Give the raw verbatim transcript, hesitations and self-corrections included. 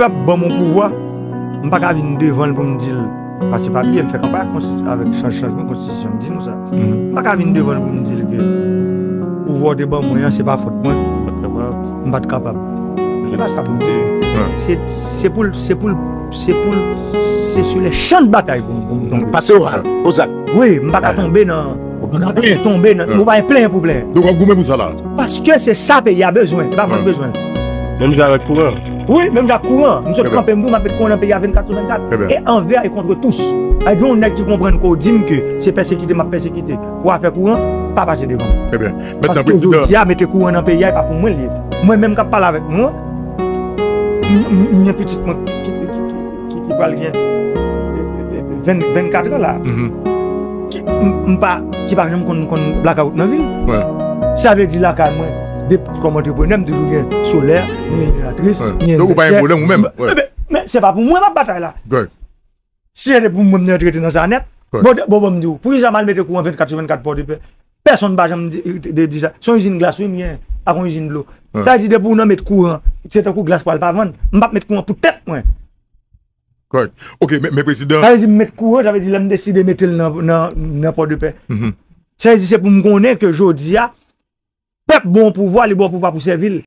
pèp ban m yon pouvwa, m pa ka vin devan l pou m di l, paske pa bliye, m fè kanpay ak konsti- avèk chanj- chanjman konstitisyon, m di nou sa. M pa ka vin devan l pou m di l ke pouvwa w te ban mwen an, se pa fòt mwen. M pa t kapab. Se pa sa pou m di. Se se pou l, se pou l, se pou l, se sou le chan de batay pou m pou m tonbe. Pase oral, ozak. Wi, m pa ka tonbe nan. M pa ka tonbe nan. Ou pa gen plenyen pou plenyen. Donk w ap goumen pou sa la. Paske se sa peyi a bezwen, e pa mwen k bezwen. Menm jan avèk kouran. Wi, menm jan ak kouran. M sot kanpe, m di w m ap met kouran nan peyi a vennkat sou vennkat. E anvè e kont tous. Ay di yon nèg ki konprann ke w di m ke se pèsekite m ap pèsekite pou afè kouran, pa pase devan m. Trè byen. Mentnan, paske jodi a, mete kouran nan peyi a, e pa pou mwen l ye. Mwen menm k ap pale avèk nou an, m- m- m gen pitit mwen ki, ki, ki, ki, ki, ki pral gen vennkat an la. Ki, m- m pa, ki pa janm konn konn blakawout nan vi l. Sa vle di lakay mwen, depi kòm antreprenè, m toujou gen solè, m gen jeneratris, m gen envètè. Donk ou pa gen pwoblèm ou menm. Men, men, men se pa pou mwen m ap batay la. Si se te pou mwen, m t ret nan sa nèt. Bon, de- bon, bon, m di w, poukisa m al mete kouran vennkat sou vennkat Pòdepè? Pèsonn pa janm di, de- di sa. Se yon izin glas, wi, m gen, ak yon izin dlo. Sa vle di, depi w nan met kouran, se tankou glas pral pa vann. M p ap met kouran pou tèt mwen. Kòrèk. Ok, men, men prezidan. Sa vle di, m met kouran, sa vle di, lè m deside mete l nan, nan, nan Pòdepè. Sa vle di, se pou m konnen ke jodi a, pèp ba w pouvwa, li ba w pouvwa pou sèvi l.